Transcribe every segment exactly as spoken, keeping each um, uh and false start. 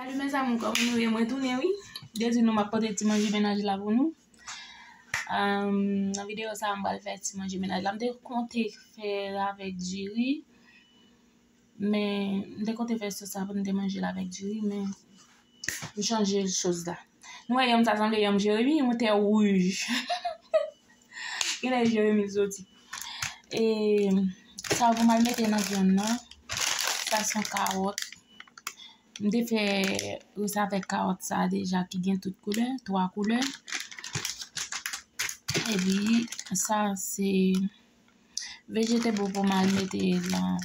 Salut mes amours, kòman nou ye? Mwen tounen wi. Dezi nou m ap pote ti manje menaj la pou nou. Ahn, nan videyo sa a, m pral fè ti manje menaj la. M te konte fè l avèk diri. Men, m te konte fè sòs la pou m te manje l avèk diri, men m chanje choz la. Nou wè yanm sa sanble yanm Jeremi, yon tè wouj. Genlè Jeremi soti. E sa pou m al mete nan vyann nan. Sa se yon kawòt. M te fè ris avèk kawòt sa deja ki gen tout koulè, twa koulè. Epi sa se vegetable pou m al mete nan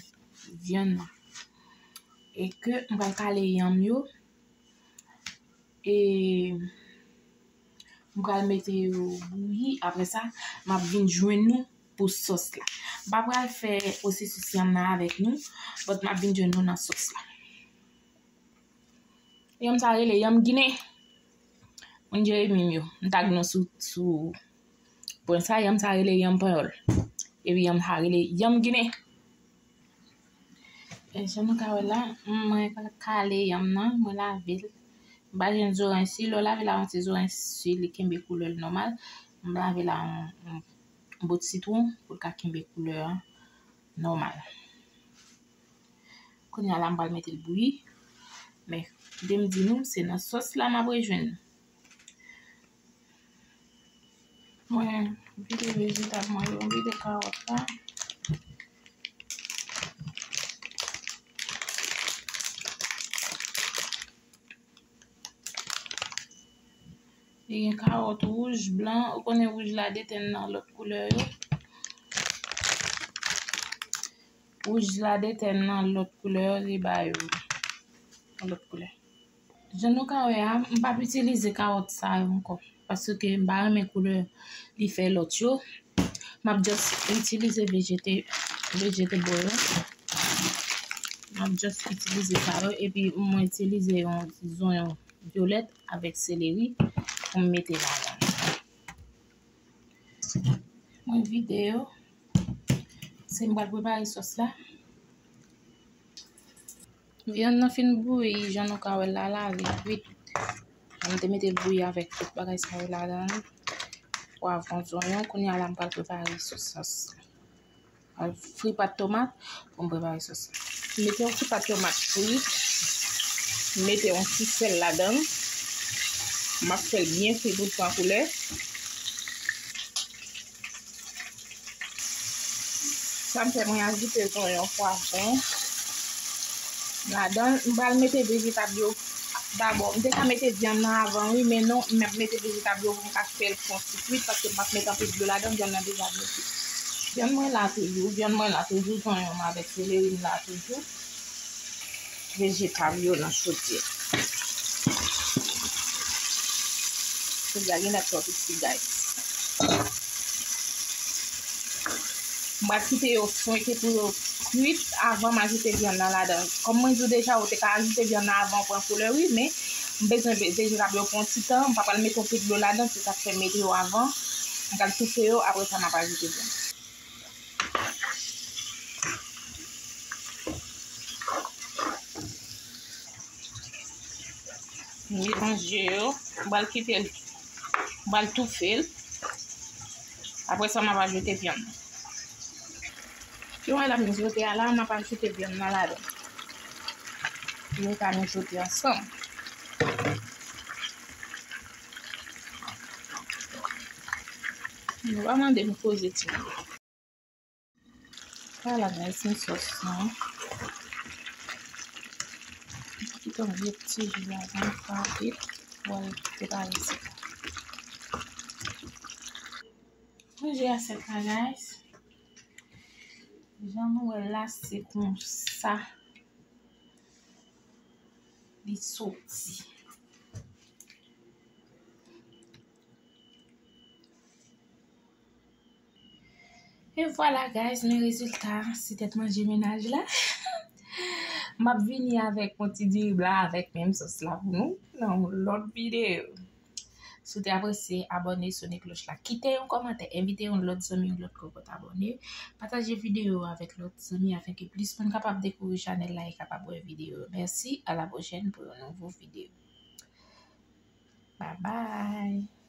vyann nan. E ke m pral kale yanm yo. E m pral mete yo bouyi. Apre sa, m ap vin jwenn nou pou sòs la. M pa pral fè pwosesis yanm nan avèk nou, but m ap vin jwenn nou nan sòs la. Yanm sa rele yanm ginen. Moun Jeremi m yo. M tag nou sou, sou pwen sa, yanm sa rele yanm panyòl. Epi yanm sa rele yanm ginen. E jan nou ka wè la, mwen kale yanm nan, mwen lave l. M pa jwenn zoranj si, lè w lave l ak yon ti zoranj si, li kenbe koulè l nòmal. M lave l ak yon, yon, yon bout sitwon pou l ka kenbe koulè an nòmal. Kounye a la, m pral mete l bouyi. Men, kite m di nou, se nan sòs la m ap rejwenn nou. Mwen vide vejetab mwen yo, m vide kawòt la. Li gen kawòt wouj, blan, ou konnen wouj la detèn nan lòt koulè yo. Wouj la detèn nan lòt koulè yo, li ba yo yon lòt koulè. Jan nou ka wè a, m p ap itilize kawòt sa yo ankò, paske m pa renmen koulè li fè lòt yo. M ap just itilize vejete-, vegetable yo. M ap just itilize sa yo, epi mwen itilize yon ti zonyon vyolèt avèk seleri pou m mete ladan. Mwen vide yo. Se m pral prepare sòs la. Vyann nan fin bouyi, jan nou ka wè l la, la, li kwit. Jan m te mete l bouyi avèk tout bagay sa yo ladan l. Pwavwon, zonyon, kounye a la m pral prepare sòs la. Al fri pat tomat pou m prepare sòs la. Mete yon ti pat tomat fri. Mete yon ti sèl ladan l. M ap fè l byen fri pou l pran koulè. Sa m fè, mwen ajoute zonyon, pwavwon ladan l. M pral mete vejetab yo dabò. M te ka mete vyann nan avan, wi, men non, m ap mete vejetab yo pou m ka fè l pran ti kwit, paske m p ap mete anpil dlo ladan l, vyann nan deja byen kwit. Vyann mwen la toujou, vyann mwen la toujou, zonyon m avèk seleri m la toujou. Vejetab yo nan chodyè. Chodyè a genlè twò piti, guys. M pral kite yo fwenke pou yo kwit avan m ajoute vyann nan ladan. Kòm mwen di w deja, ou te ka ajoute vyann nan avan w pran koulè, wi, men m bezwen ve-, vejetab yo pran ti tan. M pa pral mete yon pil dlo ladan, se sa k fè m mete yo avan. M pral toufe yo, apre sa m ap ajoute vyann. Melanje yo. M pral kite l. M pral toufe l. Apre sa, m ap ajoute vyann nan. Jan w wè la mijote a la, m ap ajoute vyann nan ladan. Pou yo ka mijote ansanm. Nou pa mande m koze timoun. Vwala, guys, men sòs lan. Kite yon lye ti ji ladan l, pa anpil. Pou al prepare sèk la. Manje a sèk la, guys. Jan nou wè l la, se konsa li soti. E vwala, guys, men rezilta ti tèt manje menaj la. M ap vini avèk yon ti diri blan avèk menm sòs la pou nou nan yon lòt videyo. Si w te apresye, abòne, sone klòch la. Kite yon kòmantè, envite yon lòt zanmi, yon lòt kokòt abòne. Pataje videyo a avèk lòt zanmi afin ke plis moun kapab dekouvri chanèl la e kapab wè videyo yo. Mèsi, a la pwochèn pou yon nouvo videyo. Bye bye.